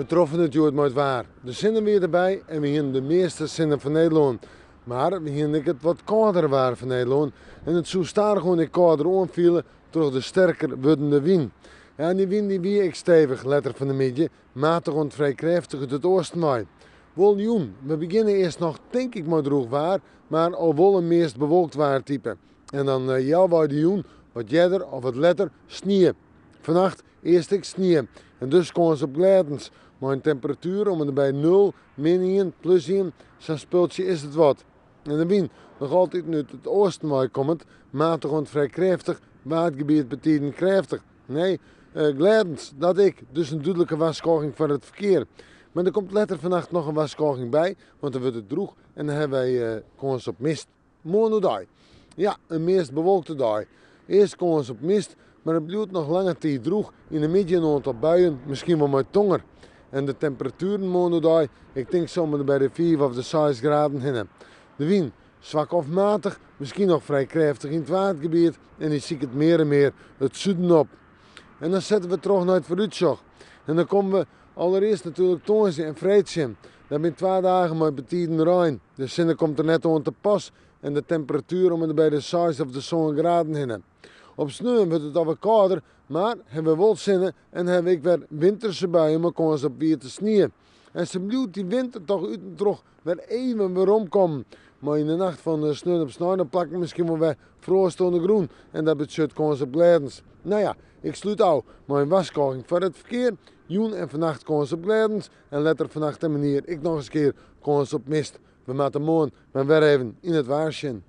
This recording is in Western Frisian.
We troffen it hjoed mei it waar. De sinne wie derby en we hienen de measte sinne fan Nederlân. Mar we hienen ek it wat kâldere waar fan Nederlân en it soe stadichoan ek kâlder oanfiele troch de sterker wurdende wyn. Ja, en dy wyn dy wie ek stevich letter fan de middei, matich oant frij krêftich út it oasten wei. Wol jûn, we begjinne earst noch tink ik mei drûch waar, mar al wol in meast bewolkt waartype. En dan healwei de jûn, wat earder of wat letter, snie. Fannacht earst ek snie en dus kâns op glêdens. Mei in temperatuer om en by nul, min ien, plus ien, sa'n spultsje is it wat. En de wyn, noch altiten út it oasten wei kommend, matich oant frij krêftich, Waadgebiet betiden krêftich. Nee, glêdens, dat ek. Dus in dúdlike warskôging foar it ferkear. Mar der komt letter fannacht noch in warskôging by, want dan wurdt it drûch en dan hawwe wy kâns op mist. Moarn oerdei. Ja, in meast bewolkte dei. Earst kâns op mist, mar it bliuwt noch lange tiid drûch. Yn de middei in oantal buien, miskien wol mei tonger. En de temperatueren moarn oerdei, ik tink sa om en by de fiif of de seis graden hinne. De wyn, swak of matich, miskien noch frij krêftich yn it Waadgebiet en dy siket mear en mear it suden op. En dan sette we troch nei it foarútsjoch. En dan komme we allerearst natuerlik tongersdei en freed tsjin. Dat binne twa dagen mei betiden rein. De sinne komt der net oan te pas en de temperatuer om en by de seis of de sân graden hinne. Op sneon wurdt it alwer kâlder, mar hawwe we wol sinne en hawwe we ek wer winterse buien mei kâns op wiete snie. En sa bliuwt dy winter toch út en troch wer even weromkommen. Mei yn de nacht fan sneon op snein op plakken miskien wol wer froast oan de grûn en dat betsjut kâns op glêdens. No ja, ik slút ôf mei in warskôging foar it ferkear. Jûn en fannacht kâns op glêdens en letter fannacht en moarnier ek noch ris kear kâns op mist. We moatte moarn mar wer even yn it waar sjen.